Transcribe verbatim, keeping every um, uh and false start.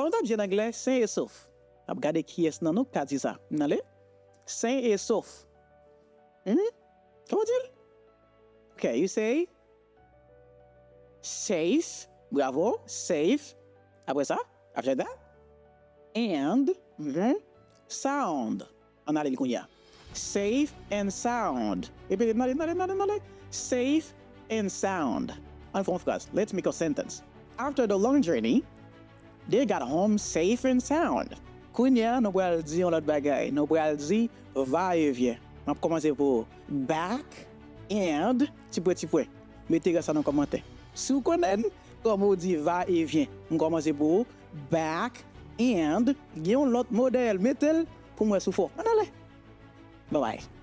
Kòman w t ap di an anglè? Sain et sauf. N ap gade kiyès nan nou k ka di sa. N ale? Sain et sauf. Hmm? Kòman w di l? Ok, you say safe. Bravo. Safe. Apre sa, after that, and, mhm, sound. Ann ale l kounye a. Safe and sound. Repete, n ale, n ale, n ale, n ale. Safe and sound. Ann fè yon fraz. Let's make a sentence. After the long journey, they got home safe and sound. Kounye a, nou pral di yon lòt bagay. Nou pral di va e vyen. M ap kòmanse pou back and ti pwen, ti pwen. Mete rès la nan kòmantè. Si w konnen kòman w di va e vyen, m kòmanse pou ou back and gen yon lòt modèl. Mete l pou m wè si w fò. Ann ale. Bye bye.